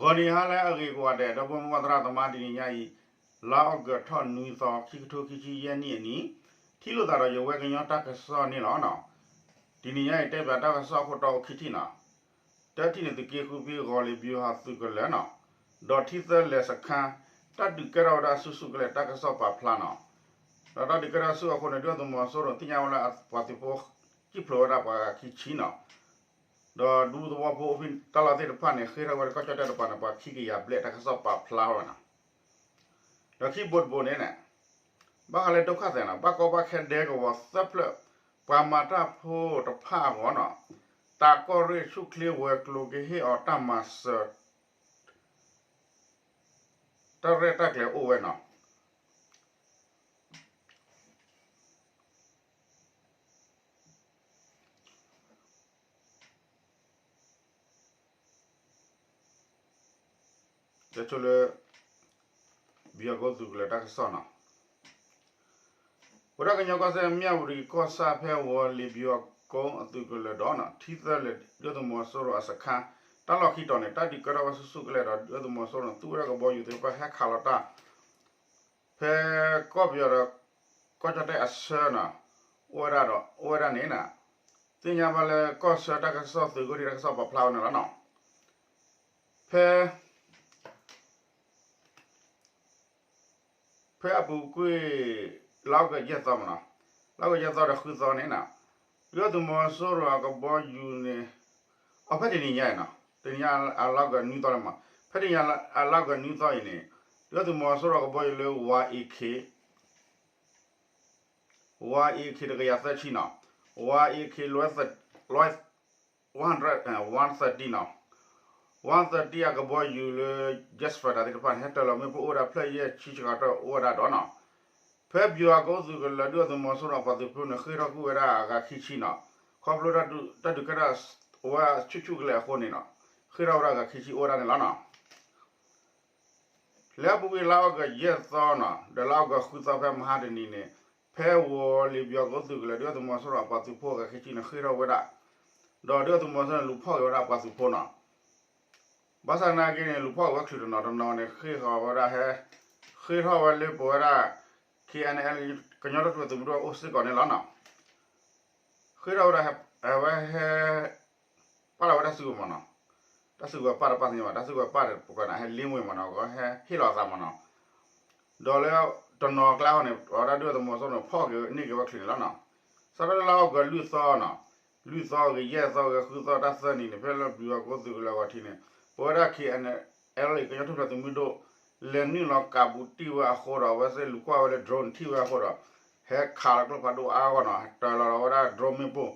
ဂီၤနံၤဟါလၢအဂ့ၤကိးဂၤဒဲး ဒီပုၢ်ဝဲၢ်မုၢ်သရၣ်သမါ တနံၤညါအံၤ လါအီကူးထီၣ်နွံသီ ခံကထိခံဆံယဲၢ်နံၣ်အနံၤ ထံၣ်လိာ်သးဒီးယဝဲကညီတၢ်ကစီၣ်န့ၣ်လီၤ. တနံၤညါအံၤတဲပၠးတၢ်ကစီၣ်အခိၣ်တီအိၣ်ခံထံၣ်နီၤ. တထံၣ်န့ၣ် သုးက့ဃုဖံဂီၤလ့ၤဘျူၤဟီၣ်သုးကလၢၤနီၤ, ဒီးထံသၢလဲၤစခါ တၢ်ဒုးကဲထီၣ်ဝဲဒၣ်ဆူၣ်ဆူၣ်ကလဲာ်တၢ်ကစီၣ်ပာ်ဖျါနီၤ. ဒီးတၢ်ဒုးကဲထီၣ်ဆူၣ်အဃိန့ၣ် ဒုၣ်ဒါသုးမီၤစိရိၤသ့ၣ်ညါဝဲလၢအပှၤသုးဖိ ကံၣ်ဖျိးဝဲဒၣ်ပှၤဂၤခံဆံနီၤ. ဒီးဒူသဝီဖိအိၣ်ဖဲတၢ်လီၢ်သ့ၣ်တဖၣ်န့ၣ် ဃ့ထီၣ်ဝဲဒၣ်ကီၢ်ကၠီၣ်တဲၣ်တပၤန့ၣ် ပှၤခံကယၤဘျဲၣ်တၢ်ကစီၣ်ပာ်ဖျါဝဲနီၤ. ဒီးခံဘိတဘိန့ၣ် ဘၣ်ဃးလၢဒုက္ခသည်နီၤ ဘၣ်ကီဘၣ်ခဲဒဲကဝီၤသၢဖျၢၣ် ပှၤမၤတၢ်ဖိတဖၣ်အဂီၢ်နီၤ, တၢ်ကီၢ်ရ့ၣ်ဆူၣ်ချ့ဝဲၤကျိၤကဟ့ၣ်အီၤတၢ်မၤစၢၤ တၢ်ရဲၣ်တၢ်ကျဲၤအိၣ်ဝဲနီၤ. တၢ်ဆိလၢ ဘံၣ်အကိသုးကလၢၤတၢ်ကစီၣ်နီၤ. ဝဲဒၣ်ကညီကီၢ်စဲၣ် မၠၣ်ဝတံၣ်ကီၢ်ဆၣ်ဖဲဝီၤလ့ၤ ဘံၣ်အကိအသုးကလၢၤဒီး ထံသၢလဲၤ ဒုၣ်ဒါသုးမီၤစိရိၤအစခါ တၢ်လီၢ်ခံတီၤန့ၣ် တၢ်ဒုးကဲထီၣ်ဝဲဆူၣ်ဆူၣ်ကလဲာ်ဒီး ဒုၣ်ဒါသုးမီၤစိရိၤန့ၣ် သူဝဲဒၣ်ကဘီယူၤသ့ၣ်တဖၣ်ဟဲခးလီၤတၢ် ဖဲကီၢ်ပယီၤဒီး ကီၢ်ကၠီၣ်တဲၣ်အဆၢနီၤ အိၣ်ဝဲဒၣ်ဒီး အိၣ်ဝဲဒၣ်န့ၣ် သ့ၣ်ညါဘၣ်လၢကီၢ်ဆၢတၢ်ကစီၣ်သုးခိၣ်ထံးတၢ်ကစီၣ်ပာ်ဖျါဝဲန့ၣ်လီၤနီၤ. ဖဲ ဖဲအပူၤကွံာ် လါအီကူးယဲၢ်သီမ့ၢ်နီၤ, လါအီကူးယဲၢ်သီဒီးဃုသီန့ၣ်နီၤ, ဒုၣ်ဒါသုးမီၤစိရိၤအကဘီယူၤန့ၣ် အဖဲတနံၤညါအံၤနီၤ, တနံၤညါအလါအီကူးနွံသီလီၤမး, ဖဲတနံၤညါအလါအီကူးနွံသီအံၤန့ၣ် ဒုၣ်ဒါသုးမီၤစိရိၤအကဘီယူၤလၢ ဝါအ့ခံ ဝါအ့ခံ တကယၤသၢဆံနီၤ, ဝါအ့ခံ လွဲ one thirty နီၤ, one thirty အကဘီယူၤလၢ jet fighter သ့ၣ်တဖၣ်န့ၣ် ဟဲတၢၤလီၤမ့ၣ်ပိၢ်အိၣ်ဝဲဒၣ်ဖျၢၣ်ယဲၢ်ဆံဆံးကတီၢ်အိၣ်ဝဲဒၣ်ဒီးနီၤ, ဖဲဘံၣ်အကိသုးကလၢၤ ဒုၣ်ဒါသုးမီၤစိရိၤအပှၤသုးဖိန့ၣ် ဃ့ထီၣ်ကွံာ်ဝဲဒၣ်အဂၤခံဆံနီၤ, ခီဖျိတၢ်ဒုးကဲထီၣ်ဝဲဆူၣ်ဆူၣ်ကလဲာ်အဃိန့ၣ်နီၤ, ဃ့ထီၣ်ဝဲဒၣ်အဂၤခံဆံအိၣ်ဝဲဒၣ်န့ၣ်လီၤနီၤ. လၢအပူၤကွံာ်လါအီကူးယဲၢ်သီနီၤ ဒီးလါအီကူးဃုသီဖဲမဟါတနံၤန့ၣ် ဖဲဝီၤလ့ၤဘံၣ်အကိသုးကလၢၤ ဒုၣ်ဒါသုးမီၤစိရိၤအပှၤသုးဖိအဂၤခံဆံန့ၣ် ဃ့ထီၣ်ဝဲဒၣ်, ဒီးဒုၣ်ဒါသုးမီၤစိရိၤန့ၣ် လူၤဖီၣ်က့ၤဝဲဒၣ်အပှၤသုးဖိနီၤ. ဘၣ်ဆၣ်သနာ်က့န့ၣ် လူၤဖီၣ်က့ၤဝဲချုးတနီၤတနီၤန့ၣ် ဃ့ဃီၤဝဲဒၣ်ဟဲ, ဃ့ထီၣ်ဝဲလၢပဝဲဒၣ် K N L ကညီတၢ်ထူၣ်ဖျဲးသုးမုၢ်ဒိၣ်အိၣ်စ့ၢ်ကီးန့ၣ်လီၤနီၤ. ဃ့ထီၣ်ဝဲဒၣ် အဝဲဟဲ ပာ်လီၤဝဲတၢ်စုကဝဲၤမ့ၢ်နီၤ, တၢ်စုကဝဲၤပာ်တပာ်သ့ၣ်ညါဘၣ်, တၢ်စုကဝဲၤပာ်ဒီးပှၤန့ၣ် ဟဲလ့ဝ့ၢ်မ့ၢ်နီၤ, ဟဲဟ့ၣ်လီၤအသးမ့ၢ်နီၤ, ဒီးလၢတနီၤကျါဃီန့ၣ် အဝဲဒၣ်ဒုၣ်ဒါသုးမီၤစိရိၤန့ၣ် ဖီၣ်က့ၤန့ၢ်က့ၤဝဲချုးန့ၣ်လီၤနီၤ. စးထီၣ်လၢလါအီကူးလွံၢ်သီနီၤ, လွံၢ်သီဂ့ၤ ယဲၢ်သီဂ့ၤ ဃုသီတၢ်သၢနံၤန့ၣ် ဖဲလၢဘံၣ်အကိသုးကလၢၤအဂီၢ်ထံးန့ၣ် ပဝဲဒၣ် K N L ကညီတၢ်ထူၣ်ဖျဲးသုးမုၢ်ဒိၣ် လဲၤနုာ်လီၤကးဘူးတံၢ်ဝဲအဃိဒီး အဝဲသ့ၣ်လူၤကွၢ်ဝဲလၢ drone ထံၣ်ဝဲအဃိဒီး ဟဲခးလီၤကျိဖးဒိၣ်အါဂီၢ်နီၤ, တၢၤလီၤဝဲဒၣ် drone မ့ၣ်ပိၢ်,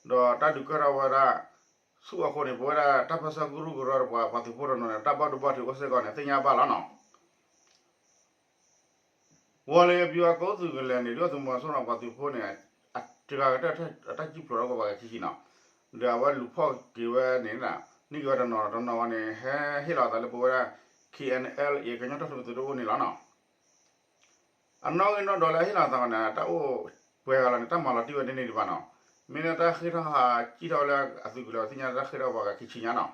ဒီးတၢ်ဒုးကဲထီၣ်ဝဲဒၣ် ဆူၣ်အဃိန့ၣ် ပဝဲဒၣ်တၢ်ပၢဆှၢကရူၢ်ကရၢဒီးပှၤသုးဖိတနီၤန့ၣ် တၢ်ဘၣ်ဒိဘၣ်ထံးအိၣ်စ့ၢ်ကီးန့ၣ် သ့ၣ်ညါဘၣ်လီၤနီၤ. ဝီၤလ့ၤဘံၣ်အကိသုးကလၢၤန့ၣ် ဒုၣ်ဒါသုးမီၤစိရိၤပှၤသုးဖိန့ၣ် အတဂၤကတၢၢ်တၢ်ကံၣ်ဖျိးထီၣ်ကဘၣ်ဂၤခံဆံနီၤ, ဒီးအဝဲလူၤဖီၣ်က့ၤဝဲန့ၣ် န့ၢ်က့ၤဝဲတနီၤတနီၤဝဲန့ၣ် ဟဲဟ့ၣ်လီၤအသးလၢပဝဲဒၣ် K N L A ကညီတၢ်ထူၣ်ဖျဲးသုးမုၢ်ဒိၣ်အိၣ်န့ၣ်လီၤနီၤ. အနီၣ်ဂံၢ်နီၣ်ဒွးလၢအဟ့ၣ်လီၤအသးန့ၣ် တၢ်အိၣ်ပှဲၤဂၤလီၤန့ၣ် တၢ်မၤလီၤတံၢ်ဝဲန့ၣ်န့ၣ်ဒံးဘၣ်နီၤ, မ့ၢ်လၢတၢ်ဃ့ထီၣ်ဟးကံၣ်ထီၣ်လၢအသုးကလၢၤသ့ၣ်ညါလၢတၢ်ဃ့ထီၣ်ပှၤဂၤခံဆံညါနီၤ.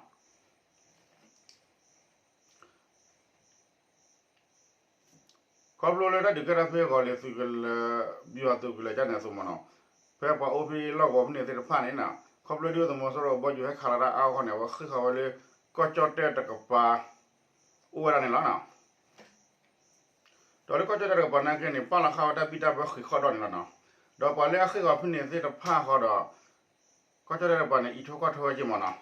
ခီဖျိလၢတၢ်ဒုးကဲထီၣ်ဖဲဂီၤလ့ၤသုးကလၢၤ ဘံၣ်အသုးကလၢၤကန့ၣ်အသိးမ့ၢ်နီၤ, ဖဲပှၤအိၣ်ဖဲလီၢ်ကဝီၤဖဲန့ၣ်သ့ၣ်တဖၣ်န့ၣ်နီၤ, ခီဖျိဒုၣ်ဒါသုးမီၤစိရိၤကဘီယူၤဟဲခးလီၤတၢ်အါဂီၢ်န့ၣ် အဝဲဃ့ၢ်ဃီၤဝဲလၢ ကီၢ်ကၠီၣ်တဲၣ်တကပၤ အိၣ်ဝဲဒၣ်န့ၣ်လီၤနီၤ. ဒီးလၢကီၢ်ကၠီၣ်တဲၣ်တကပၤနာ်က့န့ၣ် ပာ်လီၤဃာ်ဝဲတၢ်ဘံၣ်တၢ်ဘၢဃံးဃီၣ်ဒီးန့ၣ်လီၤနီၤ. ဒီးပှၤလၢအဃ့ၢ်ဃီၤဖဲန့ၣ်သ့ၣ်တဖၣ်ဃီဒီး ကီၢ်ကၠီၣ်တဲၣ်တကပၤန့ၣ် အံးထွဲကွၢ်ထွဲဝဲက့ၤမ့ၢ်နီၤ.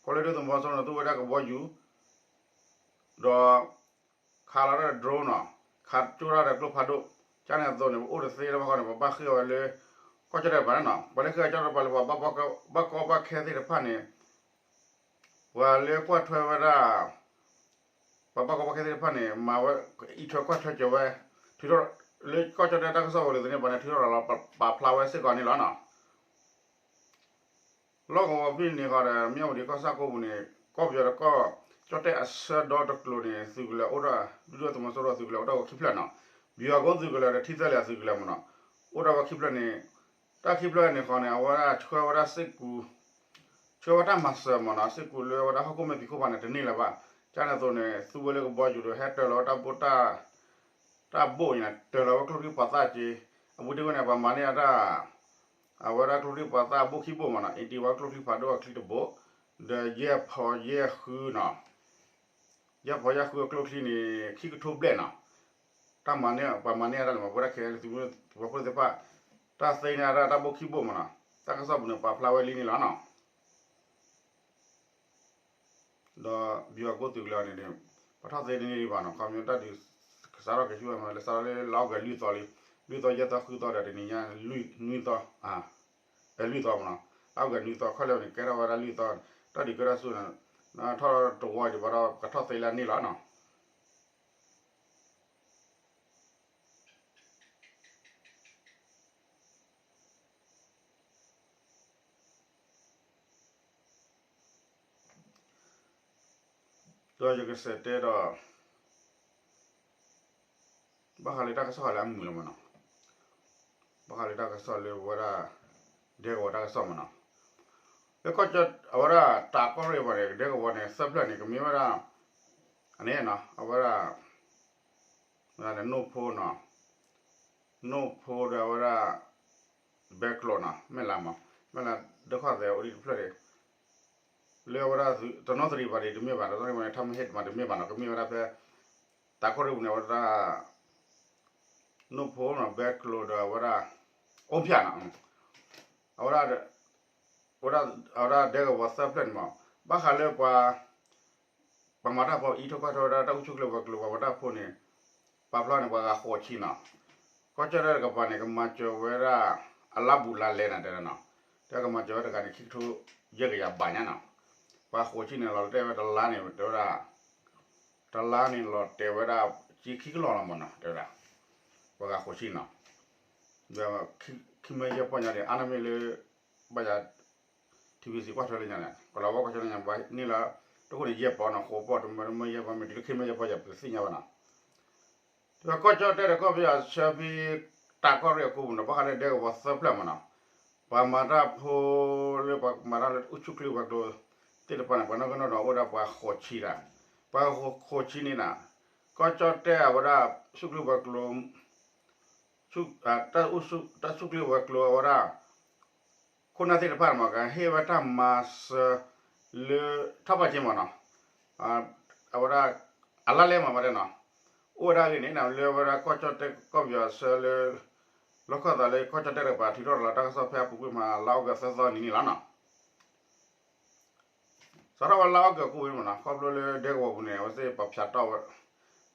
ခီဖျိဒုၣ်ဒါသုးမီၤစိရိၤန့ၣ် သူဝဲဒၣ်ကဘီယူၤ ဒီး ခးလီၤတၢ်ဒီး drone နီၤ, ခးကၠိတၢ်ဒီးကျိဖးဒိၣ် ကန့ၣ်အသိးန့ၣ် ပအိၣ်တသ့လၢၤဘၣ်ဃီန့ၣ် ပဘၣ်ဃ့ၢ်အီၤဝဲလၢ ကီၢ်ကၠီၣ်တဲၣ်တကပၤန့ၣ်နီၤ. ပှၤလၢဃ့ၢ်အီၤကၠီၣ်တဲၣ်တကပၤလၢပှၤဘၣ်ကီဘၣ်ခဲသ့ၣ်တဖၣ်န့ၣ် ပှၤလၢကွၢ်ထွဲဝဲဒၣ် ပှၤဘၣ်ကီဘၣ်ခဲသ့ၣ်တဖၣ်န့ၣ် မၤဝဲ အံးထွဲကွၢ်ထွဲက့ၤဝဲ ထုးထီၣ် လၢကီၢ်ကၠီၣ်တဲၣ်တၢ်ကစီၣ်ဝဲၤလ့ၤသန့ပှၤန့ၣ် ထုးထီၣ်လီၤပာ်ဖျါဝဲစ့ၢ်ကီးန့ၣ်လီၤနီၤ. လီၢ်ကဝီၤဖဲန့ၣ်ဃီဒီး မၠၣ်ဝတံၣ်ကီၢ်ဆၣ်ကိးပူၤန့ၣ် ကီၢ်ပယီၤဒီးကီၢ်ကၠီၣ်တဲၣ်အဆၢဒီတကျိၤန့ၣ် သုးကလၢၤအိၣ်ဒီး ဒုၣ်ဒါသုးမီၤစိရိၤသုးကလၢၤအိၣ်ဒီးဝဲခံဖျၢၣ်နီၤ. ဘံၣ်အကိသုးကလၢၤဒီးထံသၢလဲၤအသုးကလၢၤမ့ၢ်နီၤ အိၣ်ဒီးဝဲခံဖျၢၣ်န့ၣ် တၢ်ခံဖျၢၣ်န့ၣ်ဃီန့ၣ် အဝဲဒၣ်ဆှၢဝဲဒၣ်စ့ၢ်ကီး ဆှၢဝဲတၢ်မၤစၢၤမ့ၢ်နီၤ စ့ၢ်ကီးလၢဝဲဒၣ်ဟီၣ်ခိၣ်မဲာ်ဖံးခိၣ်ပၤန့ၣ် တန့ၢ်လၢၤဘၣ်. ထံ တၢ်န့ၣ်အသိးန့ၣ် သူဝဲလၢကဘီယူၤဒီး ဟဲတၢၤလီၤဝဲတၢ်ဘိၣ်တၢ် တၢ်ဘိၣ်အံၤန့ၣ် တၢၤလီၤဝဲကျိချံပှၤသၣ်က့, အပူၤတ့ၢ်ဝဲန့ၣ် ပှၤမၤန့ၢ်အတၢ် အဝဲဒၣ်ကျိချံပှၤသၣ်ဘိၣ်ခံဘိၣ်မ့ၢ်နီၤ, အ့ဒံဝဲကျိချံဖးဒိၣ်အချံတဘိၣ်, ဒီးယဲၢ်ဖီယဲၢ်ဃုနီၤ, ယဲၢ်ဖီယဲၢ်ဃုအကျိချံန့ၣ် ခံကထိဘျဲၣ်နီၤ, တၢ်မၤန့ၢ် ပှၤမၤန့ၢ်အတၢ်လၢမၤပဝဲဒၣ်ခဲလၢာ်သုးမုၢ်သ့ၣ်တဖၣ်, တၢ်သ့န့ၢ်အတၢ်တၢ်ဘိၣ်ခံဘိၣ်မ့ၢ်နီၤ, တၢ်ကစီၣ်ပူၤန့ၣ် ပာ်ဖျါဝဲလံန့ၣ်လီၤနီၤ. ဒီးဘံၣ်ဝါကိၢ်သုးကလၢၤန့ၣ် ပထီၣ်သ့တန့ၢ်ဒံးဘၣ်နီၤ, ခီဖျိတၢ်ဒုး ကစးထီၣ်က့ၤဆူဝဲမ့ၢ်လၢစးထီၣ်လၢလါအီကူးလွံၢ်သီလံ, လွံၢ်သီယဲၢ်သီဃုသီဒီးတနံၤညါ နွံသီ, လွံၢ်သီမ့ၢ်နီၤ, လါအီကူးနွံသီခီၣ်လဲၣ်န့ၣ် ကဲထီၣ်ဝဲဒၣ်လွံၢ်သီ, တၢ်ဒုးကဲထီၣ်ဆူန့ၣ် ထီၣ်တဝီဒံးဘၣ်ဒီး ပကထီၣ်သ့လၢန့ၣ်လီၤနီၤ. ဒီးယကစးတဲဒီး ဘၣ်ဃးလၢတၢ်ကစီၣ်လၢအမုာ်လီၤမ့ၢ်နီၤ, ဘၣ်ဃးလၢတၢ်ကစီၣ်လၢပဝဲဒၣ် ဒဲကဝီၤတၢ်ကစီၣ်မ့ၢ်နီၤ, လၢကီၢ်ကၠီၣ် အဝဲဒၣ်တးကီၢ်ရ့ၣ်ဘၣ်န့ၣ် ဒဲကဝီၤန့ၣ် သၢဖျၢၣ်န့ၣ် ကမ့ၢ်ဝဲဒၣ် အန့ၣ်နီၤ အဝဲဒၣ် နိၣ်ဖိနီၤ, နိၣ်ဖိဒီးအဝဲဒၣ် ဘဲကျိၤနီၤ မဲၢ်လးမး မဲၢ်လးဒုက္ခသည်အိၣ်ဒံးတဖျၢၣ်န့ၣ် လၢအဝဲဒၣ် တနီသရံၣ်ဘၣ်န့ၣ် တမ့ၢ်ဘၣ် တနီသရံၣ်ဘၣ်န့ၣ် ထီၣ်မ့ၢ်ဟ့ၣ်မးတမ့ၢ်ဘၣ်နီၤ ကမ့ၢ်ဝဲဒၣ်ဖဲ တးကီၢ်ရ့ၣ်ပူၤန့ၣ် အဝဲဒၣ် နိၣ်ဖိနီၤ ဘဲကျိၤဒီးအဝဲဒၣ် အိၣ်ဖၠၣ်နီၤ အဝဲဒၣ် ဝဲဒၣ် အဝဲဒၣ်ဒဲကဝီၤသၢဖျၢၣ်န့ၣ်မး ဘၣ်ဃးလၢပှၤ ပှၤမၤတၢ်ဖိအံးထွဲကွၢ်ထွဲဝဲဒၣ်တၢ်အိၣ်ဆူၣ်အိၣ်ချ့ဝဲၤကျိၤ ပှၤမၤတၢ်ဖိန့ၣ် ပာ်ဖျါန့ၣ် ပှၤဂၤဃိးဆံနီၤ ကီၢ်ကၠီၣ်တဲၣ်တကပၤန့ၣ် ကမၤစၢၤဝဲဒၣ် အလါဘူးလါလဲနီၤ တဲဒၣ်နီၤ တဲကမၤစၢၤဝဲတဂၤန့ၣ် ခံကထိယဲၢ်ကယၤဘးညါနီၤ ပှၤဃိးဆံန့ၣ် လီၤတဲာ်ဝဲတလါန့ၣ် တဲဝဲဒၣ် တလါန့ၣ်လီၤတဲာ်ဝဲဒၣ် ကခံကလီၢ်လီၤမးနီၤ တဲဝဲဒၣ် ပှၤဂၤဃိးဆံနီၤ ဒီး ခံမၢယဲၢ်ပီၢ်ညါဒီး အါန့ၢ်မ့ၢ်လၢ ဘၣ်ယၤ ထံဘံစံးကွၢ်ထွဲလၢညါန့ၣ် ကလီၤဝဲကီၢ်ကၠီၣ်တဲၣ်ညါဘၣ်န့ၣ်လီၤ တခိၣ်န့ၣ်ယဲၢ်ပီၢ်နီၤ ဃိးပီၢ်တမၢတမၢယဲၢ်ပီၢ် မ့ၢ်တုၤလၢခံမၢယဲၢ်ပီၢ်ယၤ ပတသ့ၣ်ညါဘၣ်နီၤ ဒီးကီၢ်ကၠီၣ်တဲၣ်ဒီးကီၢ်ပယီၤဆၢဖံ တးကီၢ်ရ့ၣ်အကိပူၤနီၤ ဘၣ်ဃးလၢဒဲကဝီၤသၢဖျၢၣ်မးနီၤ ပှၤမၤတၢ်ဖိလၢပှၤမၤတၢ်လၢအိၣ်ဆူၣ်ချ့ဝဲၤကျိၤသ့ၣ်တဖၣ်န့ၣ် ပှၤနီၣ်ဂံၢ်နီၣ်ဒွးအိၣ်ဒၣ်ပှၤဃိးဆံတၢ် ပှၤဃိးဆံန့ၣ်နီၤ ကီၢ်ကၠီၣ်တဲၣ်အဝဲဒၣ် ဆူၣ်ချ့ဝဲၤကျိၤ တၢ်ဆူၣ်ချ့ဝဲၤကျိၤအဝဲဒၣ် ခိၣ်နၢ်သ့ၣ်တဖၣ်မး ကဟ့ၣ်ဝဲတၢ်မၤစၢၤလၢ ထီၣ်ပာ်က့မးနီၤ အဝဲဒၣ် အလါလဲမးဘၣ်တဲနီၤ အိၣ်ဝဲဒၣ်ဂ့ၢ်န့ၣ် လၢအဝဲဒၣ်ကီၢ်ကၠီၣ်တဲၣ်ကီၢ်ပယီၤဆၢလၢ လီၢ်ခၢၣ်သးလၢကီၢ်ကၠီၣ်တဲၣ်တကပၤ ထုးထီၣ်လီၤတၢ်ကစီၣ်ဖဲအပူၤကွံာ်မး လါအီကူးသၢသီနံၤန့ၣ်လီၤနီၤ စးထီၣ်ဝဲလါအီကူးအကိပူၤန့ၣ်မးနီၤ ခီဖျိလၢဒဲကဝီၤပူၤန့ၣ် အဝဲသ့ၣ်ပာ်ဖျါတီၢ်ဝဲ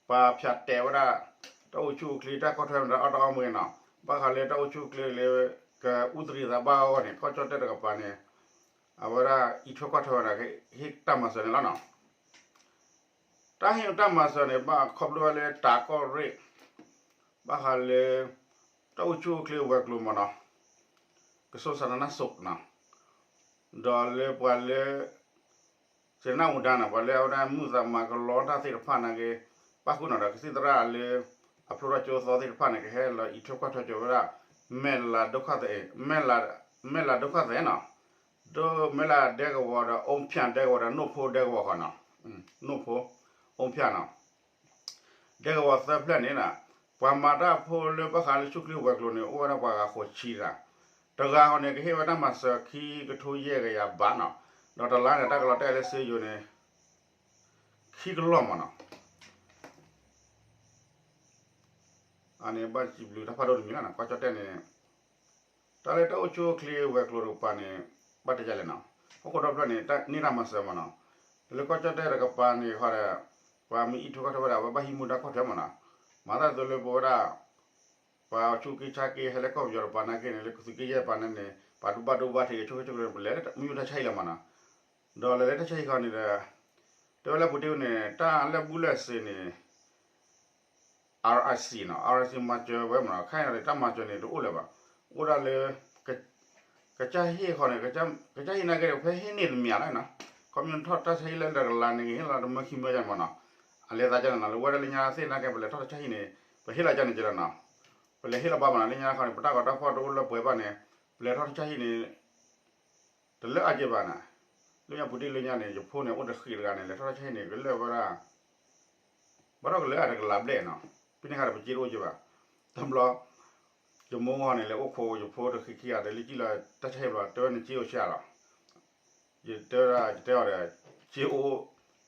ပာ်ဖျါတဲာ်ဝဲဒၣ် တၢ်အိၣ်ဆူၣ်အိၣ်ချ့တၢ်ကီၢ်ထွဲမး တၢ်အီၣ်တၢ်အီမ့ၢ်ဂ့ၤနီၤ ဘၣ်ဃးလၢတၢ်အိၣ်ဆူၣ်အိၣ်ချ့လၢ ကအုသရံးသးဘၣ်အဂီၢ်န့ၣ် ကီၢ်ကၠီၣ်တဲၣ်တကပၤန့ၣ် အဝဲဒၣ်အံးထွဲကွၢ်ထွဲဝဲဒၣ် ဟ့ၣ်တၢ်မၤစၢၤန့ၣ်လီၤနီၤ တၢ်ဟ့ၣ်တၢ်မၤစၢၤန့ၣ် ဘၣ်ခီဖျိဝဲလၢတးကီၢ်ရ့ၣ် ဘၣ်ဃးလၢ တၢ်အိၣ်ဆူၣ်အိၣ်ချ့ဝဲၤကျိၤမးနီၤ ကစိစးနနၢ်စိးနီၤ ဒီးလၢပှၤလၢ စးနနၢ်မူဒါနီၤ ပှၤလၢအဝဲဒၣ်မုာ်သးမၤကလီတၢ်သ့ၣ်တဖၣ်နာ်က့ ပၣ်ဃုာ်နီၤဒီး ကသံၣ်သရၣ်လၢ အဖျိထီၣ်ကၠိသီသ့ၣ်တဖၣ်န့ၣ် ကဟဲလီၤအံးထွဲကွၢ်ထွဲကၠိဝဲဒၣ် မဲၢ်လးဒုက္ခသည် မဲၢ်လးဒုက္ခသည်နီၤ ဒ်မဲၢ်လးဒဲကဝီၤဒီး အိၣ်ဖၠၣ်ဒဲကဝီၤဒီး နိၣ်ဖိဒဲကဝီၤဃီနီၤ နိၣ်ဖိ အိၣ်ဖၠၣ်နီၤ ဒဲကဝီၤသၢဖျၢၣ်န့ၣ်နီၤ ပှၤမၤတၢ်ဖိလၢဘၣ်ဃးလၢဆူၣ်ချ့ဝဲၤကျိၤန့ၣ် အိၣ်ဝဲဒၣ်ပှၤဂၤဃိးဆံတၢ် တဂၤဃီန့ၣ် ကဟ့ၣ်ဝဲတၢ်မၤစၢၤခံကထိယဲၢ်ကယၤဘးနီၤ ဒီးတလါန့ၣ် တၢ်ကလီၤတဲာ်လၢစ့ယိၤန့ၣ် ခံကလီၢ်မးနီၤ အန့ၣ်ဘၣ်စံးဘျုးတၢ်ဖးဒိၣ်တမံၤလီၤနီၤ ကီၢ်ကၠီၣ်တဲၣ်န့ၣ် တၢ်လၢတၢ်အိၣ်ဆူၣ်အိၣ်ချ့ဝဲၤကျိၤတကပၤန့ၣ် ဘၣ်တဲယလဲၣ်နီၤ ဟီၣ်ခိၣ်ဒီဖျၢၣ်န့ၣ် န့ၢ်တၢ်မၤစၢၤမးနီၤ လၢကီၢ်ကၠီၣ်တဲၣ်တကပၤန့ၣ်ဃီဒီး ပှၤမ့ၢ်အံးထွဲကွၢ်ထွဲဝဲဒၣ် အဝဲဘၣ်ဟံးမူဒါကွၢ်ထွဲမးနီၤ မၤသးဒ်သိးလၢပဝဲဒၣ် ပှၤဆူၣ်က့ဆါက့ဟဲလၢကီၢ်ပယီၤတကပၤနာ်က့န့ၣ် လၢကသုးက့ယဲၢ်တကပၤန့ၣ်န့ၣ် ပှၤဒိဘၣ်ဒိဘၣ်ထံးက့ ဆိၣ်ဂ့ၤဆိၣ်ကျၢၤ ပလဲၤလၢမ့ၢ်ယူၢ်တၢ်ဆါဟံၣ်လီၤမးနီၤ ဒီးလဲၤလၢတၢ်ဆါဟံၣ်ဃီန့ၣ်ဒီး တဲဝဲလၢပူၤတ့ၢ်န့ၣ် တၢ်လၢာ်ဘူၣ်လၢာ်စ့ၤန့ၣ် RIC နီၤ RIC မၤစၢၤဝဲမးနီၤ ခဲအံၤန့ၣ် တၢ်မၤစၢၤန့ၣ် တအိၣ်လၢၤဘၣ် အိၣ်ဒၣ်လၢ ကစၢ်ဟ့ၣ်ဃီန့ၣ် ကစၢ်ဟ့ၣ်နာ်က့ဒီး ဖဲဟ့ၣ်န့ၢ်တမံၤလၢၤနီၤ ခီပညီထီၣ်တၢ်ဆါဟံၣ်လၢတကလးန့ၣ် ဟ့ၣ်လီၤတမၢခံမၢယါန့ၣ်မးနီၤ အလဲၤသးကန့ၣ်နီၤ လၢဝဲဒၣ်လၢညါသ့ၣ်နာ်က့ ပလဲၤထီၣ်တၢ်ဆါဟံၣ်န့ၣ် ပဟ့ၣ်လီၤကန့ၣ်ကလီၤနီၤ ပလဲၤဟ့ၣ်လီၤဘၣ်မးနီၤ လၢညါခီန့ၣ် ပတၢ်ဂီၤတၢ်ဖီၣ်တအိၣ်လၢပှဲၤဘၣ်န့ၣ် ပလဲၤထီၣ်တၢ်ဆါဟံၣ်န့ၣ် တလၢအကဲဘၣ်နီၤ လၢညါပူၤတ့ၢ်လၢညါန့ၣ် ယဖိန့ၣ် အိၣ်တဃံးတဂၤန့ၣ် လဲၤထီၣ်တၢ်ဆါဟံၣ်န့ၣ် ကလၢာ်ဝဲဒၣ် ဘၣ်ထီၣ်ကလၢာ်အတကလးဘျဲၣ်နီၤ, ဖဲန့ၣ်ခါဒီးပစ့တအိၣ်က့ဘၣ်, တဘျီ ယမိၢ်ဂီၢ်န့ၣ် လဲၤအိၣ်ခိးယဖိတဃံးခံဂၤဒီး လၢကံၣ်လီၤတၢ်ဆါဟံၣ်ဘျီ တဲဝဲန့ၣ် စ့အိၣ်ဆံးလီၤ, ယတဲဝဲဒၣ် ယတဲအီၤဒီး စ့အိၣ်,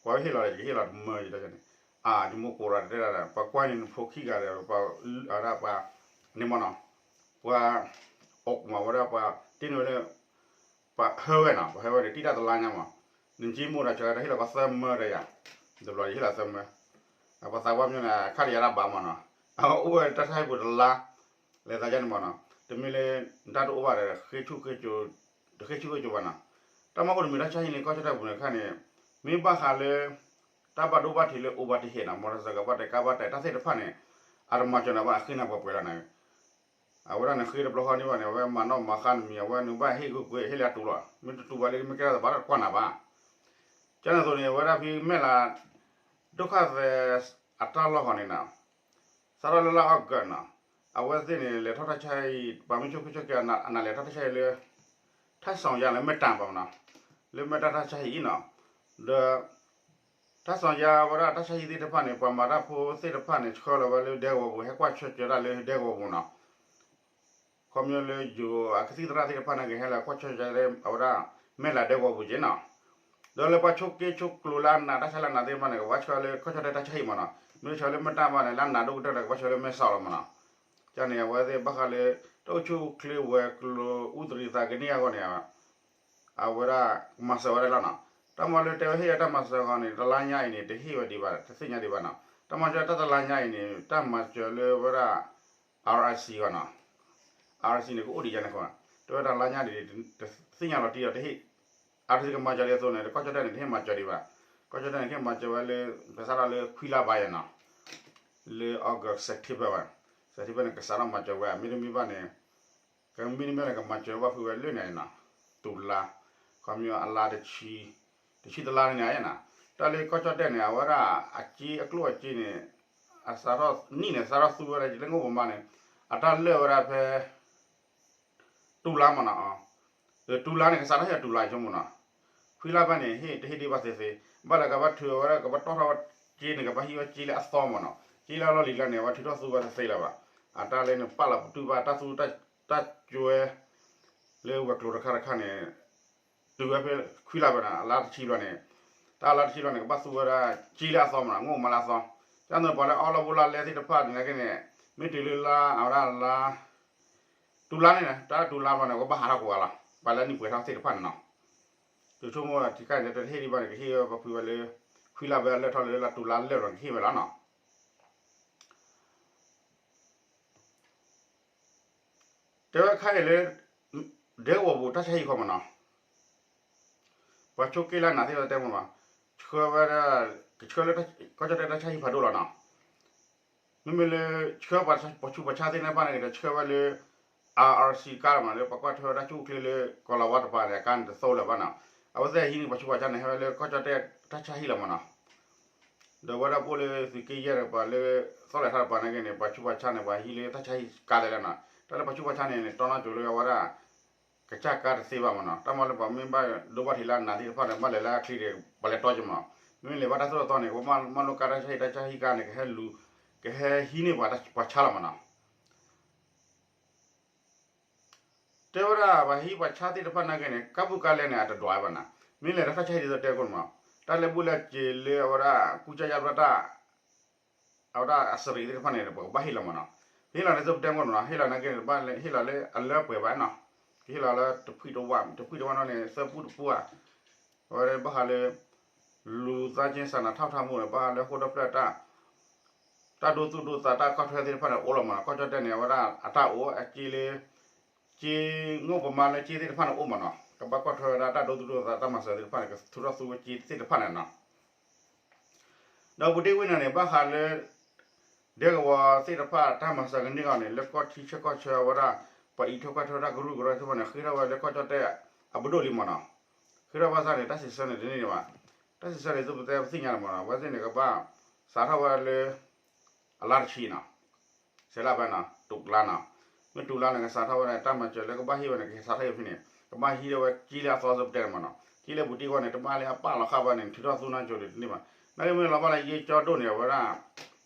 ပှၤဝဲဟ့ၣ်လီၤဒီး ယကဟ့ၣ်လီၤတမၢယတၢ်န့ၣ်, အါ ယမိၢ်ကိးဒီးတဲဒၣ်ဒီး ပှၤကွၢ်န့ၣ်နဖိခံဂၤဒီး ပှၤဒၣ်ပှၤ န့ၣ်မ့ၢ်နီၤ, ပှၤ အိၣ်မးဝဲဒၣ်ပှၤတ့န့ၢ်ဝဲလၢ ပှၤဟၢဝဲနီၤ, ပှၤဟၢဝဲန့ၣ် တံၢ်တၢ်တလါညါမး, နက့မိၢ်ဒီး ဆၢတၢ်ဟ့ၣ်လီၤကီးသၢမၢတယၤ, တဘျီယဟ့ၣ်လီၤသၢမၢ, ပှၤသးပှၢ်မ့ၢ်န့ၣ် ခါတယၤတၢ်ဘၣ်မးနီၤ, အအိၣ်ဝဲတၢ်ဆါဟံၣ်ပူၤတလါ, လဲၤသးယါန့ၣ်မးနီၤ, တမ့ၢ်လၢ တၢ်တအိၣ်ဘၣ်ဒီး တဃ့ဆူၣ်ဃ့ကၠိဘၣ်နီၤ, တၢ်မၤအိၣ်တမံၤတၢ်ဆါဟံၣ်န့ၣ် ကီၢ်ကၠီၣ်တဲၣ်ပူၤန့ၣ်ခါန့ၣ်, မ့ၢ်ဘၣ်ဃးလၢ တၢ်ဘၣ်ဒိဘၣ်ထံးလၢအိၣ်ဘၣ်တဟ့ၣ်နီၤ, မီၢ်တစဲးကဘၣ်တဲာ်ကါဘၣ်တဲာ်တၢ်သ့ၣ်တဖၣ်န့ၣ်, အတမၤစၢၤနၤဘၣ် အဃ့နၤပှဲၤပှဲၤလီၤန့ၣ်, အဝဲဒၣ်န့ၣ်ဃ့တဘျီဃီန့ၣ်ဘၣ်န့ၣ် အဝဲမၤနီၣ်မၤဃါနမံၤ အဝဲနဘၣ်ဟ့ၣ်ဂုာ်ကွံာ် ဟ့ၣ်လၢအတူးလီၤ, မ့ၢ်တတူးဘၣ်လၢ မ့ၢ်ကဲထီၣ်သးဘၣ်တကွၢ်နၤဘၣ်, ကန့ၣ်အသိးန့ၣ် အဝဲဒၣ်ဖဲမဲၢ်လး ဒိၣ်ခၣ်သဲး အတၢ်လီၢ်ဃီန့ၣ်နီၤ, စးထီၣ်လၢလါအီကူးနီၤ, အဝဲသ့ၣ်န့ၣ် လဲၤထီၣ်တၢ်ဆါဟံၣ် ပှၤမ့ၢ်ဆိကမိၣ်ဆိကမိၣ်က့ၤ အနးလဲၤထီၣ်တၢ်ဆါဟံၣ်လၢ ထၣ်စီၤယါလၢမဲၢ်တၢ်ပၤနီၤ, လၢမဲၢ်တၢ်တၢ်ဆါဟံၣ်နီၤ, ဒီး ထၣ်စီၤယါဝဲဒၣ်တၢ်ဆါဟံၣ်သ့ၣ်တဖၣ်န့ၣ် ပှၤမၤတၢ်ဖိသ့ၣ်တဖၣ်န့ၣ် ဆှၢလီၤဝဲလၢဒဲကဝီၤပူၤ ဟဲကွၢ်ဆၢကၢၤတၢ်လၢဒဲကဝီၤပူၤနီၤ, ခီဖျိလၢယိၤအကသံၣ်သရၣ်သ့ၣ်တဖၣ်န့ၣ်က့ၤ ဟဲလီၤကွၢ်ဆၢကၢၤလၢအဝဲဒၣ် မဲၢ်လးဒဲကဝီၤပူၤက့ၤနီၤ, ဒီးလၢပှၤဆိးက့ဆိးကျိၤလၢအနးတၢ်ဆါလၢအနးသ့ၣ်တဖၣ်န့ၣ် ကဘၣ်ဆှၢလၢကီၢ်ကၠီၣ်တဲၣ်တၢ်ဆါဟံၣ်မးနီၤ, မ့ၢ်ဆှၢလၢမဲၢ်တၢ်ဘၣ်န့ၣ် လၢအနးဒိၣ်ကတၢၢ်ဒီး ကဘၣ်ဆှၢလၢမဲၢ်ဆီးလီၤမးနီၤ, ကန့ၣ် အဝဲသ့ၣ်ဘၣ်ဃးလၢ တၢ်အိၣ်ဆူၣ်အိၣ်ချ့ဝဲၤကျိၤ အူသရံးသးကန့ၢ်အဂီၢ်န့ၣ် အဝဲဒၣ်မၤစၢၤဝဲဒၣ်လီၤနီၤ, တၢ်မၤလၢတဲဝဲဟ့ၣ်ဝဲတၢ်မၤစၢၤအဂီၢ်န့ၣ် တလါညါအံၤန့ၣ် တဟ့ၣ်ဝဲဒံးဘၣ် တသ့ၣ်ညါဒံးဘၣ်နီၤ, တၢ်မၤစၢၤတၢ်တလါညါအံၤန့ၣ် တၢ်မၤစၢၤလၢဝဲဒၣ် R I C ဂီၢ်နီၤ, R I C န့ၣ် ကအိၣ်ဒံးယါန့ၣ်ဃီ, တဲဝဲတလါညါန့ၣ် တသ့ၣ်ညါလီၤတံၢ်ဒီးတဟ့ၣ်, R I C ကမၤစၢၤဒ်သိးန့ၣ် ကီၢ်ကၠီၣ်တဲၣ်န့ၣ် တဟ့ၣ်မၤစၢၤဒံးဘၣ်, ကီၢ်ကၠီၣ်တဲၣ်န့ၣ် ကဟ့ၣ်မၤစၢၤဝဲလၢ ကစးထီၣ်လၢခွံလါဘၣ်ယါနီၤ လၢ August September ဘၣ်, September န့ၣ် ကစးထီၣ်မၤစၢၤဝဲ မ့တမ့ၢ်ဘၣ်န့ၣ် ကမ့တမ့ၢ်န့ၣ် ကမၤစၢၤဘၣ်ဖုးဝဲလၢန့ၣ်နီၤ, တုၤလါ, ခီမ့ၢ်အလါတဆံ, တဆံတလါန့ၣ်နီၤ, တၢ်လၢကီၢ်ကၠီၣ်တဲၣ်န့ၣ် အဝဲဒၣ်အစ့အကျိၣ်အစ့န့ၣ် အစးထီၣ်နံၣ်န့ၣ် စးထီၣ်သူဝဲဒၣ်လၢငိၣ်ပမါန့ၣ်, အတၢ်လၢာ်ဝဲဒၣ်ဖဲ တုၤလါမးနီၤ, တုၤလါန့ၣ် ကစးထီၣ်ဟ့ၣ်တုၤလါဆိကမိၣ်နီၤ, ခွံလါဘၣ်န့ၣ် ဟ့ၣ်တဟ့ၣ်ဒံးဘၣ်သ့သ့, ဘၣ်လၢကဘၣ်ထုးဝဲဒၣ် ကဘၣ်တီၣ်ထီၣ်ဝဲစ့န့ၣ် ကဘၣ်ဟံးဝဲစ့လၢအသီမးနီၤ, စ့လၢအလီၢ်လံၤလၢန့ၣ် အဝဲထုးထီၣ်သူဝဲသ့သ့လၢၤဘၣ်, အတၢ်လၢန့ၣ် ပာ်လီၤပတုာ်ဘၣ်တၢ်သူတၢ်ကၠွဲ လၢဝဲၤကျိၤတခါတခါန့ၣ် တုၤဝဲဖဲခွံလါဘၣ်န့ၣ် အလါတဆံဘျီန့ၣ်, တၢ်လါတဆံဘျီန့ၣ် ကဘၣ်သူဝဲဒၣ်စ့လၢအသီမးနီၤ, ငိၣ်မါလၢအသီ, ကန့ၣ်ပှၤလၢအီလီၢ်ဘိလါလဲသ့ၣ်တဖၣ်န့ၣ်က့န့ၣ်, မ့ၢ်တုၤလၢလါအဝဲဒၣ်လါ တုၤလါန့ၣ်, တၢ်တုၤလါဘျီန့ၣ် ကဘၣ်ဟးထီၣ်ကိးဂၤလီၤ, ပှၤလၢနံၣ်ပှဲၤထီၣ်သ့ၣ်တဖၣ်န့ၣ်နီၤ, တုၤဆိကမိၣ်ထံခါန့ၣ် တဟ့ၣ်ဒံးဘၣ်န့ၣ် ကဟ့ၣ်ဝဲပှၤဖုးဝဲလၢ ခွံလါဘၣ်လၢထီၣ်လၢလါတုၤလါလၢာ်ဘျီန့ၣ် ကဟ့ၣ်ဝဲလီၤနီၤ. တဲဝဲခါအံၤလၢ ဒဲကဝီၤပူၤတၢ်ဆါဟံၣ်ခီမးနီၤ, ပှၤဆိးက့လၢနးသ့ၣ်တဖၣ်တဲမးနီၤ, ဆှၢဝဲဒၣ် ကဆှၢလၢ ကီၢ်ကၠီၣ်တဲၣ်တၢ်ဆါဟံၣ်ဖးဒိၣ်လီၤနီၤ, မ့မ့ၢ်လၢ ဆှၢပှၤဆူးပှၤဆါသ့ၣ်တဖၣ်န့ၣ်ဒီး ဆှၢဝဲလၢ R R C ကါလီၤမး လၢပှၤကွၢ်ထွဲဝဲဒၣ်ကၠူၣ်ချ့လၢ ကီၤလၤဝါတပၤန့ၣ် အကါန့ၣ်တသိလၢၤဘၣ်နီၤ, အဝဲသ့ၣ်ဟံးန့ၢ်ပှၤဆူးပှၤဆါန့ၣ် ဟဲဝဲလၢကီၢ်ကၠီၣ်တဲၣ်တၢ်ဆါဟံၣ်လီၤမးနီၤ. ဒီးဝဲဒၣ်ပအိၣ်လၢသုးက့ယဲၢ်တပၤလၢ သီၣ်လဲၤထီၣ်တပၤန့ၣ်က့န့ၣ် ပှၤဆူးပှၤဆါန့ၣ် ပှၤဟံးလၢတၢ်ဆါဟံၣ်ကါလဲၣ်လဲၣ်နီၤ, တၢ်လၢပှၤဆူးပှၤဆါန့ၣ်န့ၣ် တီနီၣ်ကၠိၤလၢအဝဲဒၣ် ကစၢ်ကါတသ့ဘၣ်မးနီၤ, တၢ်မၤလၢပှၤမ့ၢ်ဘၣ်ဒိဘၣ်ထံးလၢအနးသ့ၣ်တဖၣ်န့ၣ် ဘၣ်လဲၤလၢအချ့ဒီး ပှၤလဲၤတီက့ၤမးနီၤ, မ့မ့ၢ်လဲၤဘၣ်တၢ်သိၣ်တၢ်သီန့ၣ် ကဘၣ်မၢလိကါတၢ်ဆါဟံၣ်တၢ်ဆါဟံၣ်ကါန့ၣ် ကဟဲလူၤ ကဟဲဟံးန့ၢ်ပှၤဆါလီၤမးနီၤ. တဲဝဲဒၣ်ပှၤဟံးပှၤဆါသ့ၣ်တဖၣ်နာ်က့န့ၣ် ကါဘူးကါလဲန့ၣ် အတဒွးဘၣ်နီၤ, မ့ၢ်လဲၤဒီးတၢ်ဆါဟံၣ်ဒ်သိးတဲခိၣ်န့ၣ်မး, တၢ်လၢဘူၣ်လၢစ့ၤလၢအဝဲဒၣ် ကူစါယါဘျီတၢ် အဝဲဒၣ်အစရံးသ့ၣ်တဖၣ်န့ၣ် ပကဘၣ်ဟ့ၣ်လီၤမးနီၤ, ဟ့ၣ်လီၤန့ၣ် သုပတဲခိၣ်န့ၣ်နီၤ, ဟ့ၣ်လီၤနာ်က့န့ၣ် တဘၣ်ဟ့ၣ်လီၤလၢအလၢပှဲၤဘၣ်နီၤ, ကဟ့ၣ်လီၤလၢတဖှံတဝါ တဖှံတဝါနီၢ်န့ၣ် သၢပူတပူဧါ, အဝဲဘၣ်ဃးလၢ လူၤသးက့ စၢနၤထီၣ်ထၣ်မူန့ၣ် ဘၣ်ဃးလၢဃိၣ်ဒီဖျၢၣ်တၢ် တၢ်ဒိသူၣ်ဒိသးတၢ်ကွၢ်ထွဲသ့ၣ်တဖၣ်န့ၣ် အိၣ်လီၤမးနီၤ, ကီၢ်ကၠီၣ်တဲၣ်န့ၣ် အဝဲဒၣ်အတၢ်အိၣ်အစ့လၢ စ့ ငိၣ်ပမါလၢစ့သ့ၣ်တဖၣ်န့ၣ်အိၣ်မးနီၤ, ကဘၣ်ကွၢ်ထွဲဝဲဒၣ်တၢ်ဒိသူၣ်ဒိသးတၢ်မၤစၢၤသ့ၣ်တဖၣ်န့ၣ် ကထုးထီၣ်သူဝဲစ့သ့ၣ်တဖၣ်န့ၣ်နီၤ. ဒီးပူၤတ့ၢ်ဝံၤန့ၣ်န့ၣ် ဘၣ်ဃးလၢ ဒဲကဝီၤသ့ၣ်တဖၣ်တၢ်မၤစၢၤကန့ၢ်အီၤန့ၣ် လၢကီၢ်ထံဆၢကီၢ်ဆၢအဝဲဒၣ် ပှၤအံးထွဲကွၢ်ထွဲတၢ်ကရူၢ်ကရၢသ့ၣ်တဖၣ်န့ၣ် ဃ့ထီၣ်ဝဲလၢကီၢ်ကၠီၣ်တဲၣ်အပဒိၣ်လံမးနီၤ, ဃ့ထီၣ်ဘၣ်ဆၣ်န့ၣ် တၢ်စံးဆၢန့ၣ်တန့ၢ်ဒံးဘၣ်, တၢ်စံးဆၢန့ၣ် သုပတဲပသ့ၣ်ညါလီၤမးနီၤ, အဝဲသ့ၣ်န့ၣ် ကဘၣ်စးထီၣ်ဝဲလၢ အလါတဆံနီၤ, စဲးလါဖဲနီၤ တုၤလါနီၤ, မ့ၢ်တုၤလါန့ၣ် ကစးထီၣ်ဝဲဒၣ်တၢ်မၤစၢၤလၢကဘၣ်ဟ့ၣ်ဝဲန့ၣ် ကစးထီၣ်ဟ့ၣ်ဖဲန့ၣ် ကဘၣ်ဟံးထီၣ်ဝဲစ့လၢအသီစၢပတဲန့ၣ်မးနီၤ, က့လၢပူၤတ့ၢ်ဝဲန့ၣ် တဘၣ်လၢအပာ်လီၤဃာ်ဘၣ်န့ၣ် ထုးထီၣ်သူနီၢ်ကၠိၤဒံးတန့ၢ်ဘၣ်. နာ်က့မ့ၢ်လီၤဘၣ်လၢယ့ၢ်ကၠီဒိၣ်န့ၣ် အဝဲဒၣ်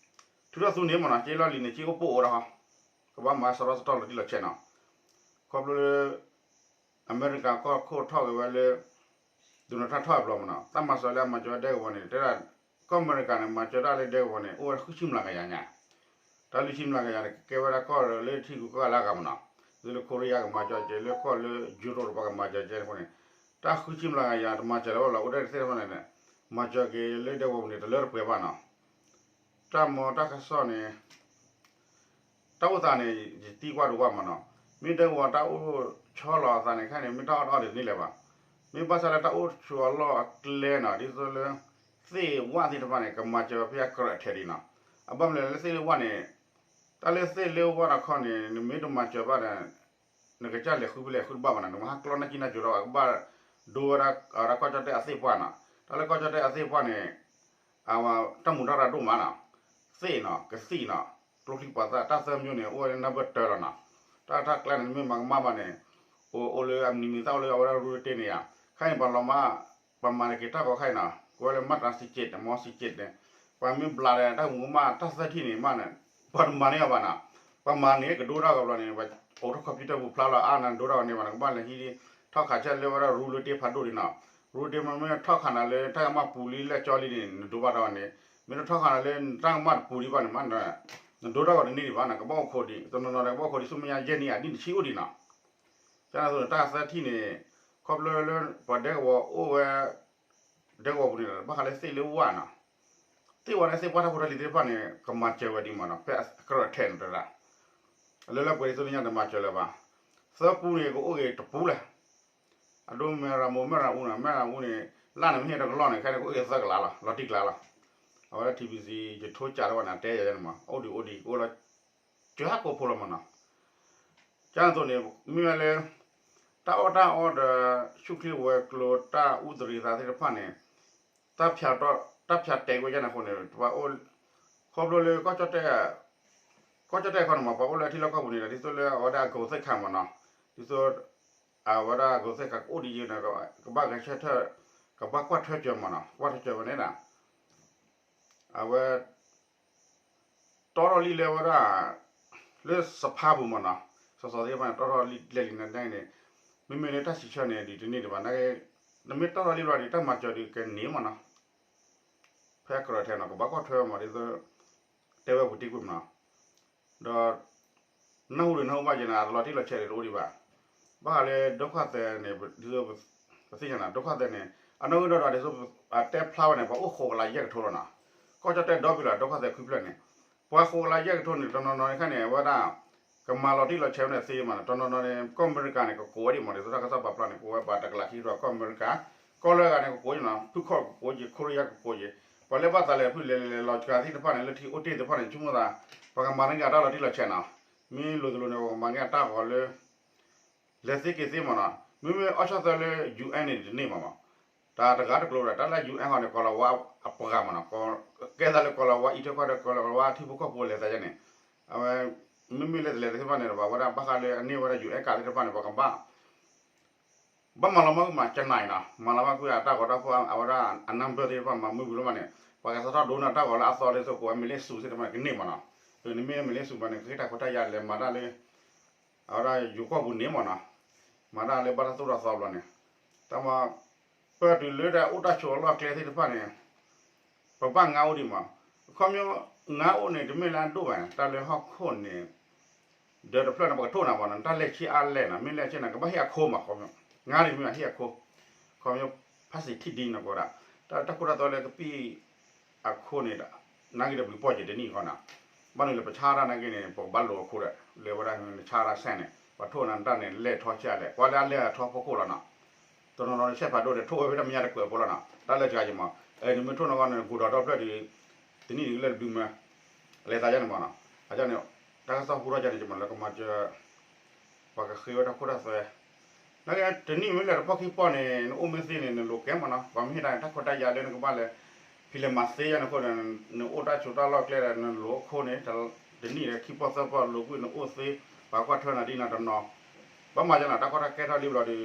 ထုးထီၣ်သူန့ၣ်မ့ၢ်နီၤ က့လီၢ်လံၤန့ၣ် က့အိၣ်ပိၣ်အိၣ်ဒီးဟီ ကဘၣ်မၤစရီစတီၢ်လီၤတံၢ်လီၤဆဲးနီၤ. ခီဖျိလၢ အမဲရကၤကီၢ်ခိၣ်ထီၣ်က့ၤဝဲလၢ ဒိၣ်နထၢၣ်ထီၣ်အဘျီမ့ၢ်နီၤ တၢ်မၤစၢၤလၢအမၤစၢၤဝဲဒဲကဝီၤန့ၣ် တဲဒၣ် ကီၢ်အမဲရကၤန့ၣ် မၤစၢၤဒၣ်လၢဒဲကဝီၤန့ၣ် အိၣ်ဝဲဒၣ်ဃုဆံမျးကယၤညါ တၢ်လွံၢ်ဆံမျးကယၤန့ၣ် ကကဲဝဲဒၣ်ကီၢ်လၢထံဂုၤကီၢ်ဂၤလၢအဂၤမ့ၢ်နီၤ. ဒ်သိးလၢ Korea ကမၤစၢၤကဲ လၢကီၢ်လၢ Europe တပၤကမၤစၢၤကဲအဃိန့ၣ် တၢ်ဃုဆံမျးကယၤတမၤစၢၤလၢၤဘၣ်လီၤ အိၣ်ဒၣ်တသ့ၣ်တဖၣ်န့ၣ် မၤစၢၤက့ၤလၢဒဲကဝီၤပူၤန့ၣ် တလၢတပှဲၤဘၣ်နီၤ. တၢ်မီတၢ်ကစီၣ်န့ၣ် တၢ်အိၣ်သးန့ၣ် ယတံကွၢ်တဝၣ်မ့ၢ်နီၤ. မ့ၢ်ဒဲကဝီၤတၢ်အိၣ်ဆီလီၤအသးန့ၣ် ခဲန့ၣ် မ့ၢ်တၢ်အီၣ်တၢ်အီဒ်န့ၣ်လဲၣ်ဘၣ်. မ့ၢ်ဘၣ်ဆၣ်လၢတၢ်အိၣ်ဆိးအလီၢ်အကျဲနီၤ ဒ်သိးလၢ သ့ၣ်ဝၣ်သ့ၣ်တဖၣ်န့ၣ် ကမၤစၢၤဖဲအကြၢးထဲးဒံးနီၤ. အဘၣ်မနုၤလၢသ့ၣ်လၢဝၣ်န့ၣ် တၢ်လၢသ့ၣ်လၢဝၣ်တခီန့ၣ် နမ့ၢ်တမၤစၢၤဘၣ်ဒီး နကစၢ်လဲၤဃုဖဲလဲၣ်ဃုတဘၣ်ဘၣ်နီၤ နမ့ၢ်ဟးကျီၢ်နၢ်ကံၣ်နၢ်ကၠိၤဒီး ကဘၣ်ဒိဝဲဒၣ်ကီၢ်ကၠီၣ်တဲၣ်အသ့ၣ်ပှၢ်နီၤ. တၢ်လၢကီၢ်ကၠီၣ်တဲၣ်အသ့ၣ်ပှၢ်န့ၣ် အဝဲတၢ်မူၤတၢ်ရၤဒိၣ်မးနီၤ. သ့ၣ်နီၤ ကသံၣ်နီၤ ကျိချံပှၤသၣ် တၢ်သၢမံၤန့ၣ် အိၣ်ဝဲလၢနၢ်ပၢၢ်တၢလီၤနီၤ. တၢ်တၢ်ကျါန့ၣ် နမ့ၢ်မၤကမၣ်ဘၣ်န့ၣ် အိၣ်အိၣ်လၢအမံၤမံၤသၣ်အိၣ်လၢအဝဲဒၣ်ရူတ့ၢ်န့ၣ်ဧါ. ခဲအံၤန့ၣ် ပှၤလီၤမၢ် ပှၤမၤတက့ၤတၢ်ဂီၤခဲအံၤနီၤ ကိးဝဲလၢ မၤတြၤစံက့း မီစံက့းန့ၣ် ပှၤမ့ၢ်ဘျးဒီးတၢ်မူၤကမၣ်တၢ်သၢထံၣ်န့ၣ်မးန့ၣ် ပှၤတမၤန့ၢ်အီၤဘၣ်နီၤ. ပှၤမၤန့ၢ်ကဒိတၢ်ဂီၤဘျီန့ၣ် ပှၤအိးထီၣ် computer ပူၤဖျါလီၤအါန့ၣ် ဒိတၢ်ဂီၤန့ၣ်ဘၣ်န့ၣ် ကဘၣ်လဲၤဟံး ထီၣ်ခးဆၢလၢဝဲဒၣ်ရူလၢတ့ၢ်ဖးဒိၣ်ဒံးနီၤ. ရူတ့ၢ်မ့မ့ၢ်ထီၣ်ခးနၤလၢတၢ်ကမၣ်ပူၤလံလဲၣ်ကၠီလံန့ၣ် နဒိဘၣ်တၢ်ဂီၤန့ၣ် မ့ၢ်တထီၣ်ခးနၤလၢတၢ်ကမၣ်တပူၤဒံးဘၣ်န့ၣ်မး နဒိတၢ်ဂီၤတန့ၢ်ဒံးဘၣ်နီၤ ကဘၣ်အိၣ်ခိးဒံး တနီၤနီၤဒီးကဘၣ်အိၣ်ခိးဒံး ဆူမဲာ်ညါယဲၢ်နံၣ်အနံၣ်တဆံအိၣ်ဒံးနီၤ. ကန့ၣ်အသိးန့ၣ် တၢ်သၢထံၣ်န့ၣ် ခီဖျိလၢပှၤဒဲကဝီၤအိၣ်ဝဲ ဒဲကဝီၤပူၤန့ၣ် ဘၣ်ဃးလၢသ့ၣ်လၢဝၣ်နီၤ. သ့ၣ်ဝၣ်လၢသ့ၣ်ပှၢ်တၢ်ဖိတၢ်လံၤသ့ၣ်တဖၣ်န့ၣ် ကမၤစၢၤဝဲဒံးမးနီၤ ဖဲအကြၢးထဲးန့ၣ်တဒၣ် လၢလၢပှဲၤဒ်သိးလၢညါတမၤစၢၤလၢၤဘၣ်. သၢပူန့ၣ် ကအိၣ်က့ၤတပူလဲၣ် အဒိ မဲၣ်ရမိၤ မဲၣ်ရအူနီၤ မဲၣ်ရအူန့ၣ် လၢ်န့ၣ်မ့ၢ်ဟ့ၣ်တကလီၢ်န့ၣ် ခဲန့ၣ်ကအိၣ်က့ၤသၢကလးလီၤ လီၤတံၢ်ကျါလီၤ. အဝဲဒၣ် ထံဘံစံ ယထိကးထီၣ်ဝဲန့ၣ် တဲယၤန့ၣ်မး အိၣ်ဒံးအိၣ်ဒံး ကအိၣ်လီၤ ကၠီၤဟးကိးဖိလီၤမးနီၤ. ကန့ၣ်အသိးန့ၣ် မ့ၢ်ဝဲလၢ တၢ်အီၣ်တၢ်အီဒီး ဆူၣ်ချ့ဝဲၤကျိၤ တၢ်အူသရံးသးသ့ၣ်တဖၣ်န့ၣ် တၢ်ဖၠးတဲာ်ကွံာ်ယဲန့ၣ်အဃိန့ၣ် ပှၤအိၣ် ခီဖျိလၢ ကီၢ်ကၠီၣ်တဲၣ်အခီန့ၣ်မး ပှၤအိၣ်လၢအထံလီၢ်ကီၢ်ပူၤန့ၣ်ဒီး ဒ်သိးလၢအဝဲဒၣ်အဂုၤသ့ၣ်ခါမးနီၤ ဒ်သိး အဝဲဒၣ်အဂုၤသ့ၣ်ခါကအိၣ်ဒံးယဲန့ၣ် ကဘၣ်ဂဲၤဆၢထၢၣ် ကဘၣ်ကွၢ်ထွဲစၢၤမးနီၤ ကွၢ်ထွဲစၢၤဝဲန့ၣ်ဒီး အဝဲ တီထီၣ်လံလၢဝဲဒၣ် လၢစဖါပူၤမးနီၤ စီၤစီၤသ့ၣ်တဖၣ်န့ၣ် တီထီၣ်လံလဲၣ်လံန့ၣ်န့ၣ် မ့မ့ၢ်လၢတၢ်စံးဆၢန့ၣ် ဒ်တန့ၢ်ဒံးဘၣ် နမ့ၢ်တီထီၣ်လံဘျီဒီး တၢ်မၤစၢၤဒုးကန့ၢ်မးနီၤ ဖဲအကြၢးထဲးနီၤ ကဘၣ်ကွၢ်ထွဲမး ဒ်သိး တဲဝဲပူၤတံၢ်ကွံာ်မးနီၤ ဒီး နၢ်ဟူဒံးနၢ်ဟူဘၣ်ယဲန့ၣ် အတလီၤတံၢ်လီၤဆဲးဒံးတအိၣ်ဒံးဘၣ်. ဘၣ်ဃးလၢ ဒုက္ခသည် န့ၣ် ဒ်သိး ပသ့ၣ်ညါနီၤ ဒုက္ခသည် န့ၣ် အနီၣ်ဂံၢ်ဒီးဒီး ဒ်သိး အတဲဖျါဝဲန့ၣ် ပှၤအိၣ်ဃိးကလးယဲၢ်ကထိလီၤနီၤ. ကီၢ်ကၠီၣ်တဲၣ်ဒီဘ့ၣ်လီၤ ဒုက္ခသည် ခွံဖျၢၣ်န့ၣ် ပှၤဃိးကလးယဲၢ်ကထိန့ၣ် တနီၤနီၤန့ၣ်ခဲန့ၣ် အဝဲဒၣ် ကမၤလီၤတံၢ်လီၤဆဲးဝဲန့ၣ်သ့မးနီၤ တနီၤနီၤန့ၣ် ကီၢ်အမဲရကၤန့ၣ် ကကိးဝဲဒံးမး ဒ်သိးတၢ်ကစီၣ်ပာ်ဖျါန့ၣ် ကိးဝဲပှၤတကလးခံကထိ ကီၢ်အမဲရကၤ ကီၢ်လၢအဂၤန့ၣ် ကကိးဝဲနီၤ ဖုခီၣ်ကကိးက့ၤ ခိရံယါကကိးက့ၤ ပှၤလၢဘၣ်သးလဲၤဖုလဲၤလဲၤလဲၤလီၤ ကသံၣ်တဖၣ်န့ၣ် လၢထံအိၣ်တ့ၢ်သ့ၣ်တဖၣ်န့ၣ် ဆိကမိၣ်သး ပှၤကမၤန့ၢ်က့ၤအတၢ်လီၤတံၢ်လီၤဆဲးနီၤ မ့ၢ်လိၤတလိၤန့ၣ် ပှၤကမၤန့ၢ်အတၢ်ဂီၤလၢ လဲၤသ့က့ၤသ့မးနီၤ မ့မ့ၢ်အီၣ်ဆီၣ်သၢလၢ ယူၣ်အဲၣ် န့ၣ် တန့ၢ်မးမး တၢ်တဂၤတကျိၤဒီး တၢ်လၢ ယူၣ်အဲၣ် ဟီန့ၣ် ကီၤလၤဝါအပှၤမးနီၤ ကဲသးလၢကီၤလၤဝါအံးထွဲကွၢ်ထွဲ ကီၤလၤဝါထံဖိကီၢ်ဖိလဲၤသးယဲန့ၣ် အဝဲ မ့မ့ၢ်လဲၤတလဲၤသ့ၣ်တဖၣ်န့ၣ် ပှၤဝဲဒၣ်ဘၣ်ဃးလၢအန့ၢ်ဝဲဒၣ် ယူၣ်အဲၣ် ကးသ့ၣ်တဖၣ်န့ၣ် ပှၤကဘၣ် ဘၣ်မၤလီၤမၢ်ကွံာ်မး ကနၣ်အံၤနီၤ မၤလီၤမၢ်ကွံာ်အတၢ်ဂီၤတၢ်ဖီၣ် အဝဲဒၣ်အနၢ်ပၢၢ်သ့ၣ်တဖၣ်မၤမုာ်ကွံာ်လီၤမးန့ၣ် ပှၤကစးထီၣ်ဒိနၢ်တၢ်ဂီၤလၢအသီဒ်သိး ကိးဝဲ မလ့ၣ်စူး သ့ၣ်တဖၣ်န့ၣ် ကန့ၢ်မးနီၤ နမ့ၢ်လၢ မလ့ၣ်စူး ဘၣ်န့ၣ် ကဟ့ၣ်တၢ်ခွဲးတၢ်ယာ်လဲၤမၤတၢ်လၢ အဝဲဒၣ်ယိၤကီၢ်ပူၤန့ၣ်မးနီၤ မၤတၢ်လၢဘၣ်တၢ်သိၣ်တၢ်သီဘျီန့ၣ် တၢ်မၤ ပတုၤလၢတၢ်အိၣ်တၢ်ဆိးအလီၢ်အကျဲသ့ၣ်တဖၣ်န့ၣ် ပဘၣ်ငါအိၣ်ဒံးမး ခီဖျိ ငါအိၣ်န့ၣ် တမ့ၢ်လၢအဒိၣ်ဘၣ် တၢ်လၢဟီၣ်ခိၣ်န့ၣ် ဒီးတဖျၢၣ်န့ၣ် ပကထိၣ်နၤမးနီၤ တၢ်လဲၢ်ဆံအါလဲၣ်နီၤ မ့ၢ်လဲၢ်ဆံန့ၣ် ကဘၣ်ဟ့ၣ်အခိမး ခီဖျိ ငါန့ၣ်မ့ၢ်ဟ့ၣ်အခိ ခီဖျိ ဖးစံးထံၣ်ဒ်နီၤကဝဲဒၣ် တၢ်တၢ်ခိတၢ်သွဲလၢကပံၣ် အခိန့ၣ် နာ်က့ဒီးပကပီၢ်က့ၤတနံၣ်ဃီနီၤ ဘၣ်နုၤလၢပဆါတၢ်နာ်က့န့ၣ် ပကဘၣ်လိာ်အခိဒီး လၢဝဲဒၣ်နဆါတၢ်ဆဲးန့ၣ် ပှၤထိၣ်နၤတၢ်န့ၣ် လဲၢ်ထီဆံအါလဲၣ် ကွၢ်လၢအလဲၢ်အထီဖီခိၣ်လီၤနီၤ တနီၤနီၤန့ၣ် ဆဲးဖးဒိၣ်ဒီး ထိၣ်ဝဲဖဲတမံၤညါတကွဲးဖိလီၤနီၤ တၢ်လၢစှၤက့ၤမး နမ့ၢ်ထိၣ်နီၢ်ဂီၢ်န့ၣ် ဂိၤဒီးဒီဖျၢၣ်ဒီး တနံၣ်န့ၣ်ကလၢာ်ဘျုးမး လဲၤသးယါန့ၣ်မးနီၤ အန့ၣ် တၢ်ကစီၣ်ဟူထီၣ်ယါန့ၣ် ယမၤလၢကမၤစၢၤ ပှၤကဃ့ဝဲတၢ်ခိတၢ်သွဲ နာ်က့တနံၣ်မ့ၢ်လဲၤတပီၢ်ခံပီၢ်န့ၣ် နအိၣ်မ့ၢ်သ့န့ၣ် နလိၤကဲမးနီၤ ပှၤမ့ၢ်ဟ့ၣ်တၢ်န့ၣ် တၢ်ခွဲးတၢ်ယာ်လၢနကဘၣ်လဲၤ ဖံးလဲၤမၤသ့ယါန့ၣ်အဃိန့ၣ် နအိၣ်တၢ်ဆိးတၢ်လီၢ်ကျဲဒီး နလိၤအခိန့ၣ် တနံၣ်ဒီးခံပီၢ်သၢပီၢ်လိၤကွံာ်နအိၣ်သ့ ပှၤကွၢ်ထွဲနၤဒ်နၤတနီၤ ဘၣ်မၤယါနီၤ တၢ်ကီတၢ်ခဲထီၣ်လံဘျီဒီး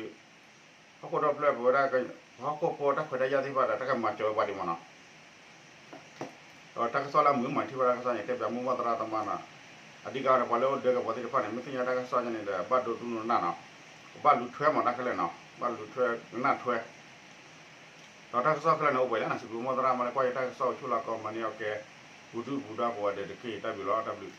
ဟီၣ်ခိၣ်ဒီဖျၢၣ်ပဝဲဒၣ် ပှၤဟီၣ်ခိၣ်ဖိတၢ်ခွဲးတၢ်ယာ်သ့ၣ်တဖၣ်ဒီး တၢ်ကမၤစၢၤဝဲပှၤဒံးမးနီၤ. ဒီးတၢ်ကစီၣ်လၢအမုာ်မးထံၣ်ဘၣ်တၢ်ကစီၣ်န့ၣ် တဲပၠးမိၢ်ပၢ်သရၣ်သမါနီၤ, အဓိကဒီးပှၤလၢအိၣ်ဒၢကပှၤသ့ၣ်တဖၣ်န့ၣ် မ့ၢ်သ့ၣ်ညါတၢ်ကစီၣ်န့ၣ်ဒီး ဘၣ်ဒိသူၣ်ဒိသနၢ်နီၤ, ဘၣ်လူၤထွဲမးတၢ်ခဲလၢာ်နီၤ, ဘၣ်လူၤထွဲကနၣ်ထွဲ ဒီးတၢ်ကစီၣ်ခဲလၢာ်န့ၣ် အိၣ်ပှဲၤလံနီၤ, စံးဘျုးမိၢ်သရၣ်မါလၢကွၢ်ယတၢ်ကစီၣ်အိၣ်ဆူၣ်လီၤကီမၤန့ၢ်အီၤကဲ, ပူၤဒုၣ်ပူၤဒါပဝဲဒၣ်တက့ၢ် တၢ်ဘျုးလီၤ တၢ်ဘျုး